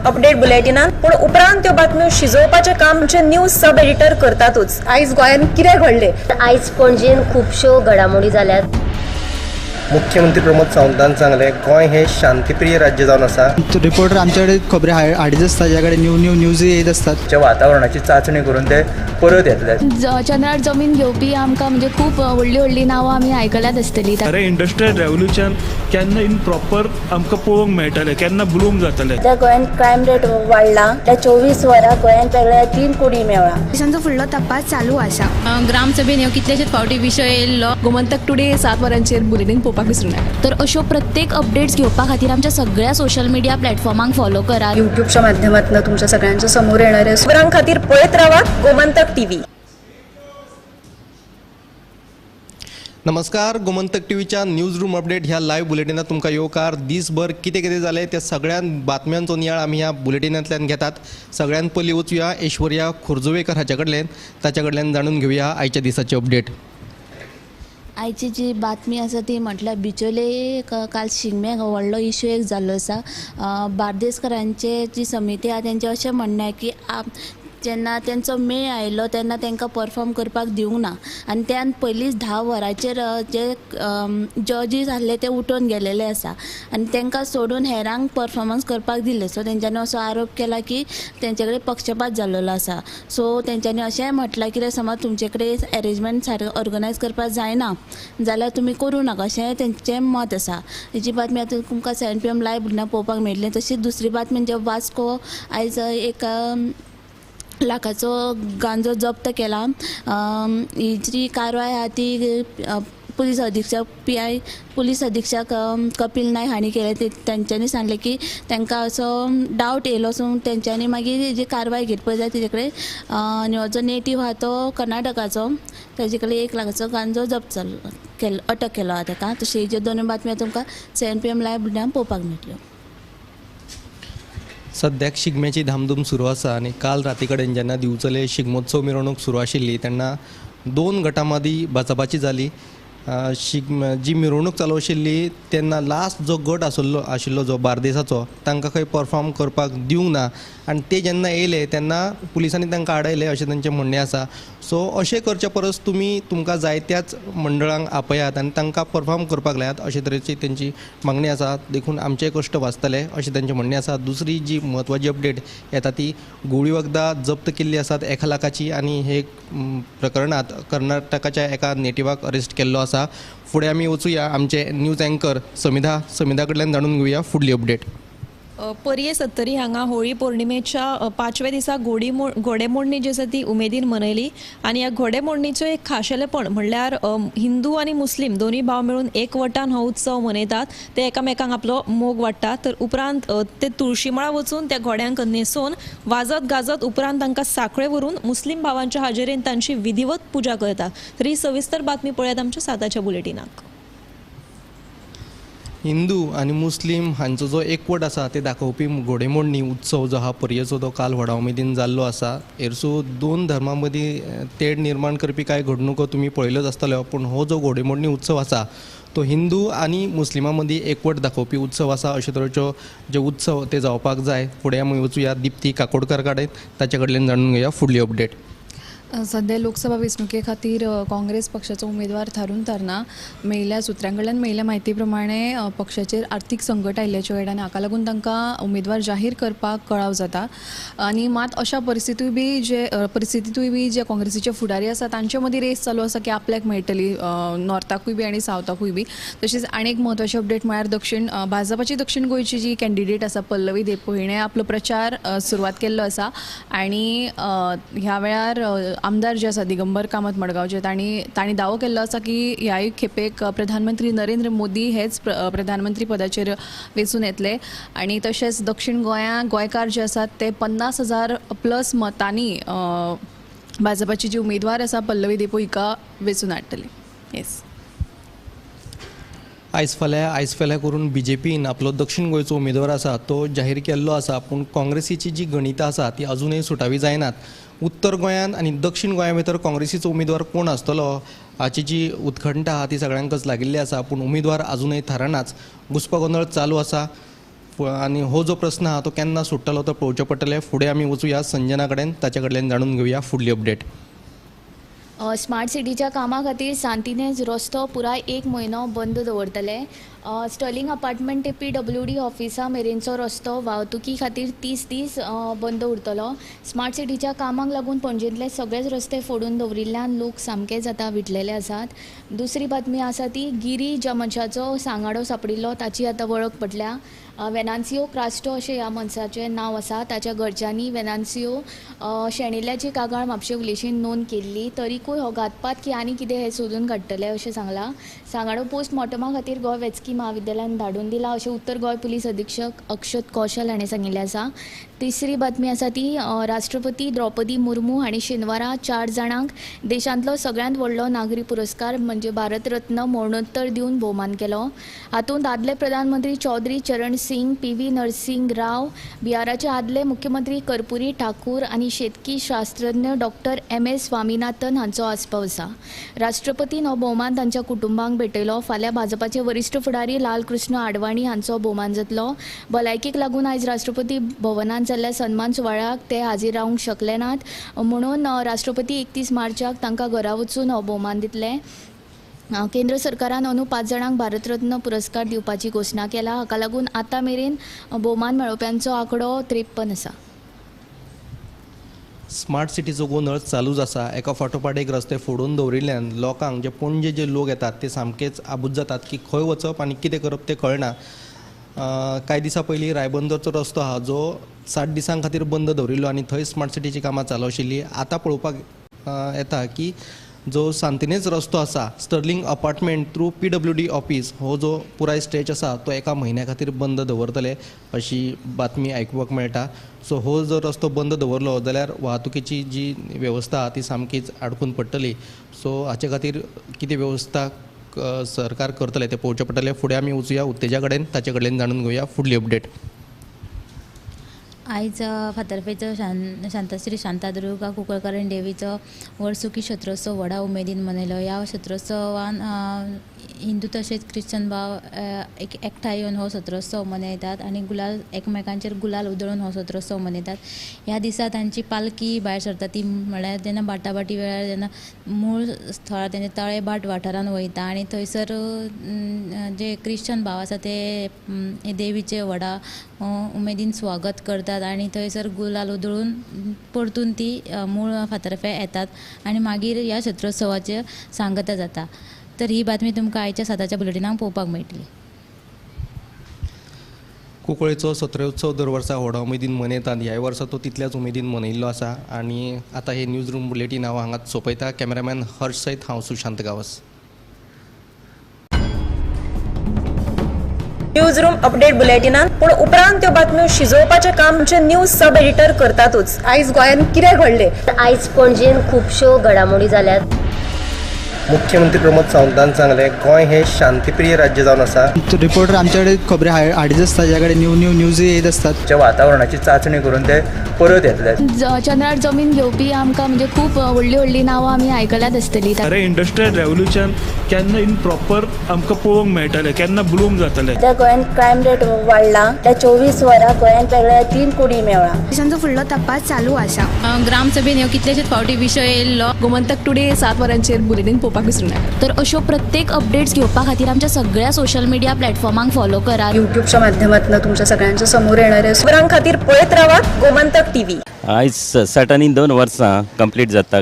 Update बुलेटिनान, पूण उपरांत त्यो बातम्यो शिजोवपाचें काम आमचे न्यूज सब एडिटर करतातूच. आयज गोंयांत कितें घडलें? आयज पणजेन खुबश्यो घडामोडी जाल्यात. मुख्यमंत्री प्रमोद सावंतान सांगलें, गोंय हें शांतीप्रिय राज्य जावन आसा. रिपोर्टर आमच्याकडे खबरी हाडीत आसता, ज्या कडेन न्यू न्यू न्यूज येत आसतात. च्या वातावरणाची चांचणी करून ते परत येतले. चंद्रार जमीन घेवपी आमकां म्हणजे खूब व्हडलीं व्हडलीं नांवां आमी आयकल्यात आसतलीं. खरें इंडस्ट्रियल रेवोल्युशन केन्ना इन प्रॉपर आमकां पळोवंक मेळटलें, केन्ना ब्लूम जातलें? सध्या गोंयांत क्रायम रेट वाडला. त्या 24 वरां गोंयांत वेगळ्या 3 कुडी मेळ्ळा. पोलिसांचो फुडलो तपास चालू आसा. ग्रामसभेन ह्यो कितलेशेच फावटी विशय येयल्लो. गोमंतक टुडे 7 वरांचेर बुलेटीन पळोवपाक विसरूं नाका. तर अश्यो प्रत्येक अपडेट्स घेवपा खातीर आमच्या सगळ्या सोशल मिडिया प्लॅटफॉर्मांक फॉलो करात. यूट्यूबच्या माध्यमातून तुमच्या सगळ्यांच्या समोर येणार आहे. खबरां खातीर पळयत रावात गोमंतक टीव्ही. नमस्कार, गोमंतक टीव्हीच्या न्यूज रूम अपडेट ह्या लायव्ह बुलेटिनात तुमकां येवकार. दीसभर कितें कितें जालें त्या सगळ्या बातम्यांचो नियाळ आमी ह्या बुलेटिनांतल्यान घेतात. सगळ्यान पयलीं वचुया ऐश्वर्या खोर्जुवेकर हाच्या कडल्यान, ताच्या कडल्यान जाणून घेवया आयच्या दिसाची अपडेट. आयची जी बातमी आसा ती म्हटल्यार बिचोले काल शिगम्याक व्हडलो इशू एक जाल्लो आसा. बार्देसकरांचे जी समिती आसा तेंचें अशें म्हणणें की जेन्ना तेंचो मेळ आयलो तेन्ना तांकां परफॉर्म करपाक दिवंक ना आनी त्यान पयलींच 10 वरांचेर जे जजीस आसले ते उठोवन गेलेले आसा आनी तांकां सोडून हेरांक परफॉर्मन्स करपाक दिले. सो तेंच्यांनी असो आरोप केला की तेंचे कडेन पक्षपात जाल्लो आसा. सो तेंच्यांनी अशेंय म्हटलां कितें समज तुमचे कडेन एरेंजमेंट सारकें ऑर्गनायज करपाक जायना जाल्यार तुमी करूं नाका अशें तेंचें मत आसा. हेजी बातमी आतां तुमकां 7 PM live bulletin पळोवपाक मेळटलें. तशीच दुसरी बातमी म्हणजे वास्को आयज 1 लाखाचो गांजो जप्त केला. ही जी कारवाय आहा ती पुलीस अधीक्षक PI police अधीक्षक कपिल नायक हांणी केले. तेंच्यांनी सांगलें की तांकां असो डावट येयलो सो तेंच्यांनी मागीर जी कारवाय घेतली जाय तेजे कडेन. आनी हो जो नेटीव आहा तो कर्नाटकाचो, तेजे कडेन 1 लाखाचो गांजो जप्त जाल्लो केल्लो, अटक केलो आहा ताका. तशें ज्यो दोनूय बातम्यो तुमकां 7 PM live बुलेटिनान पळोवपाक मेळटल्यो. सद्याक शिगम्याची धामधूम सुरू आसा आनी काल राती कडेन जेन्ना दिवचले शिगमोत्सव मिरवणूक सुरू आशिल्ली तेन्ना 2 गटां मदीं बाचाबाची जाली. जी मिरवणूक चालू आशिल्ली तेन्ना लास्ट जो गट आशिल्लो जो बार्देसाचो, तांकां खंय परफॉर्म करपाक दिवंक ना आनी ते जेन्ना येयले तेन्ना पुलिसांनी तांकां आडयले अशें तांचें म्हणणें आसा. सो अशें करचे परस तुमी तुमकां जाय त्याच मंडळांक आपयात आनी तांकां परफॉर्म करपाक लायात अशे तरेची तेंची मागणी आसा. देखून आमचे कश्ट वाचतले अशें तांचें म्हणणें आसा. दुसरी जी म्हत्वाची अपडेट येता ती गोळी वखदां जप्त केल्ली आसात 1 लाखाची आनी हे प्रकरणांत कर्नाटकाच्या एका नेटिवाक अरेस्ट केल्लो आसा. फुडें आमी वचुया आमचे न्यूज अँकर समिधा कडल्यान जाणून घेवया फुडली अपडेट. पर्ये सत्तरी हांगा होळी पौर्णिमेच्या 5व्या दिसा घोडेमोडणी जी आसा ती उमेदीन मनयली आनी ह्या घोडेमोडणीचो एक खाशेलेपण म्हणल्यार हिंदू आनी मुस्लीम दोनूय भाव मेळून एकवटान हो उत्सव मनयतात. ते एकामेकांक आपलो मोग वाडटात. तर उपरांत ते तुळशीमळा वचून त्या घोड्यांक न्हेसोवन वाजत गाजत उपरांत तांकां साखळे व्हरून मुस्लीम भावांच्या हाजेरेन तांची विधिवत पुजा करतात. तर ही सविस्तर बातमी पळयात आमच्या 7च्या बुलेटिनाक. हिंदू आनी मुस्लीम हांचो जो एकवट आसा ते दाखोवपी घोडेमोडणी उत्सव जो आहा पर्येचो तो काल व्हडा उमेदीन जाल्लो आसा. हेरसो 2 धर्मां मदीं तेढ निर्माण करपी कांय घडणुको तुमी पळयल्योच आसतल्यो, पूण हो जो घोडेमोडणी उत्सव आसा तो हिंदू आनी मुस्लिमां मदीं एकवट दाखोवपी उत्सव आसा. अशे तरेच्यो जे उत्सव ते जावपाक जाय. फुडें आमी वचुया दिप्ती काकोडकर कडेन, ताचे कडल्यान जाणून घेवया फुडली अपडेट. सध्या लोकसभा वेंचणुके खातीर काँग्रेस पक्षाचो उमेदवार थारून थारना. मेळिल्ल्या सुत्रां कडल्यान मेळिल्ल्या म्हायती प्रमाणे पक्षाचेर आर्थीक संकट आयिल्ल्याचे कळटा आनी हाका लागून तांकां उमेदवार जाहीर करपाक कळाव जाता. आनी मात अशा परिस्थितीय बी जे काँग्रेसीचे फुडारी आसा तांचे मदीं रेस चालू आसा की आपल्याक मेळटली नॉर्थाकूय बी आनी सावथाकूय बी. तशेंच आनी एक म्हत्वाची अपडेट म्हळ्यार दक्षिण भाजपाची दक्षिण गोंयची जी कॅन्डिडेट आसा पल्लवी धेंपो हिणें आपलो प्रचार सुरवात केल्लो आसा आनी ह्या वेळार आमदार जे आसा दिगंबर कामत मडगांवचे तांणी दावो केल्लो आसा की ह्याय खेपेक प्रधानमंत्री नरेंद्र मोदी हेच प्रधानमंत्री पदाचेर वेंचून येतले आनी तशेंच दक्षिण गोंया गोंयकार जे आसात ते 50,000 प्लस मतांनी भाजपाची जी उमेदवार आसा पल्लवी धेंपो हिका वेंचून हाडटले. येस, आयज फाल्यां करून बीजेपीन आपलो दक्षिण गोंयचो उमेदवार आसा तो जाहीर केल्लो आसा, पूण काँग्रेसीची जी गणितां आसा ती अजुनूय सुटावी जायनात. उत्तर गोंयांत आनी दक्षिण गोंया भितर काँग्रेसीचो उमेदवार कोण आसतलो हाची जी उत्कंठा आहा ती सगळ्यांकच लागिल्ली आसा, पूण उमेदवार अजुनूय थारनाच. घुस्पागोंदळ चालू आसा. आनी हो जो प्रस्न आहा तो केन्ना सुट्टलो तो पळोवचें पडटलें. फुडें आमी वचुया संजना कडेन, ताचे कडल्यान जाणून घेवया फुडली अपडेट. स्मार्ट सिटीच्या कामा खातीर सांतिनेज रस्तो पुराय एक म्हयनो बंद दवरतले. स्टर्लिंग अपार्टमेंट ते PWD ऑफिसा मेरेनचो रस्तो वाहतुकी खातीर 30 दीस बंद उरतलो. स्मार्ट सिटीच्या कामाक लागून पणजेंतले सगळेच रस्ते फोडून दवरिल्ल्यान लोक सामकेच आतां विटलेले आसात. दुसरी बातमी आसा ती गिरी ज्या मनशाचो सांगाडो सांपडिल्लो ताची आतां वळख पडल्या. वेनान्सियो क्रास्टो अशें ह्या मनशाचें नांव आसा. ताच्या घरच्यांनी वेनान्सियो शेणिल्ल्याची कागाळ म्हापशें पुलिशेन नोंद केल्ली. तरीकूय हो घातपात की आनी कितें हें सोदून काडटले अशें सांगलां. सांगाडो पोस्टमॉर्टमा खातीर गोंय वैजकी म्हाविद्यालयान धाडून दिला अशें उत्तर गोंय पुलीस अधीक्षक अक्षत कौशल हाणें सांगिल्लें आसा. तिसरी बातमी आसा ती राष्ट्रपती द्रौपदी मुर्मू हांणी शेनवारा 4 जाणांक देशांतलो सगळ्यांत व्हडलो नागरी पुरस्कार म्हणजे भारतरत्न मरणोत्तर दिवन भोवमान केलो. हातूंत आदले प्रधानमंत्री चौधरी चरण सिंग, PV Narasimha Rao, बिहाराचे आदले मुख्यमंत्री कर्पुरी ठाकूर आनी शेतकी शास्त्रज्ञ डॉक्टर MS Swaminathan हांचो आस्पाव आसा. राष्ट्रपतीन हो भोवमान तांच्या कुटुंबांक भेटयलो. फाल्यां भाजपाचे वरिश्ठ फुडारी लालकृष्ण आडवाणी हांचो भोवमान जातलो. भलायकेक लागून आयज राष्ट्रपती भवनांत जाल्ल्या सन्मान सुवाळ्याक ते हाजीर रावंक शकले नात, म्हणून राष्ट्रपती 31 मार्चाक तांकां घरा वचून हो भोवमान दितले. केंद्र सरकारान अंदू 5 जाणांक भारतरत्न पुरस्कार दिवपाची घोशणा केला. हाका लागून आतां मेरेन भोवमान मेळोवप्यांचो आंकडो 53 आसा. स्मार्ट सिटीचो गोंदळ चालूच आसा. एका फाटोफाट एक रस्ते फोडून दवरिल्ल्यान लोकांक जे पणजे जे लोक येतात ते सामकेच आबूज जातात की खंय वचप आनी कितें करप तें कळना. कांय दिसां पयलीं रायबंदरचो रस्तो आहा जो 60 दिसां खातीर बंद दवरिल्लो आनी थंय स्मार्ट सिटीची कामां चालू आशिल्ली. आतां पळोवपाक येता की जो सांतिनेज रस्तो आसा Sterling apartment through PWD office हो जो पुराय स्ट्रेच आसा तो एका म्हयन्या खातीर बंद दवरतले अशी बातमी आयकुपाक मेळटा. सो हो जर रस्तो बंद दवरलो जाल्यार वाहतुकीची जी वेवस्था आहा ती सामकीच आडकून पडटली. सो हाचे खातीर कितें वेवस्था सरकार करतले तें पळोवचें पडटलें. फुडें आमी वचुया उत्तेजा कडेन, ताचे कडल्यान जाणून घेवया फुडली अपडेट. आयज फातर्पेचो शांतश्री शांतादुर्गा कुंकळकरण देवीचो वर्सुकी शत्रोत्सव व्हडा उमेदीन मनयलो. ह्या शत्रोत्सवान हिंदू तशेंच क्रिश्चन भाव एकठांय येवन हो सत्रोत्सव मनयतात आनी गुलाल एकमेकांचेर गुलाल उधळून हो सत्रोत्सव मनयतात. ह्या दिसा तांची पालखी भायर सरता ती म्हळ्यार जेन्ना बाटाबाटी वेळार जेन्ना मूळ स्थळार तेंचे तळेभाट वाठारान वयता आनी थंयसर जे क्रिश्चन भाव आसा ते देवीचे व्हडा उमेदीन स्वागत करतात आनी थंयसर गुलाल उधळून परतून ती मूळ फातर्फे येतात आनी मागीर ह्या सत्रोत्सवाचे सांगता जाता. तर ही बातमी तुमकां आयच्या 7च्या बुलेटिनाक पळोवपाक मेळटली. कुंकळेचो सत्रोत्सव दर वर्सा व्हडा उमेदीन मनयतात. ह्याय वर्सा तो तितल्याच उमेदीन मनयिल्लो आसा आनी आतां हे न्यूज रूम बुलेटीन हांव हांगाच सोंपयता. कॅमेरामॅन हर्ष सयत हांव Sushant Gawas. News room update बुलेटिनान पूण उपरांत त्यो बातम्यो शिजोवपाचें काम आमचे न्यूज सब एडिटर करतातूच. आयज गोंयांत कितें घडलें? आयज पणजेन खुबश्यो घडामोडी जाल्यात. मुख्यमंत्री प्रमोद सावंतान सांगलें गोंय हें शांतीप्रिय राज्य जावन आसा. रिपोर्टर आमच्याकडे खबरी हाडीत आसता, ज्या कडेन न्यू न्यू न्यूज येत आसतात. वातावरणाची चाचणी करून ते परत येतले. चंद्रार जमीन घेवपी आमकां म्हणजे खूब व्हडली व्हडली नांवां आमी आयकल्यात आसतली. अरे इंडस्ट्रियल रेवोल्युशन केन्ना इन प्रॉपर आमकां पळोवंक मेळटलें, केन्ना ब्लूम जातलें. सध्या गोंयांत क्रायम रेट वाडला. त्या 24 वरां गोंयांत वेगळ्या 3 कुडी मेळ्ळा. पोलिसांचो फुडलो तपास चालू आसा. ग्रामसभेन ह्यो कितलेशेच फावटी विशय येयल्लो. गोमंतक टुडे 7 वरांचेर बुलेटीन पळोवपाक विसरूं नाका. तर अश्यो प्रत्येक अपडेट्स घेवपा खातीर आमच्या सगळ्या सोशल मिडिया प्लॅटफॉर्मांक फॉलो करात. युट्यूबच्या माध्यमातून तुमच्या सगळ्यांच्या समोर येणारे खबरां खातीर पळयत रावात गोमंतक टीव्ही. आयज 62 वर्सां कंप्लीट जाता.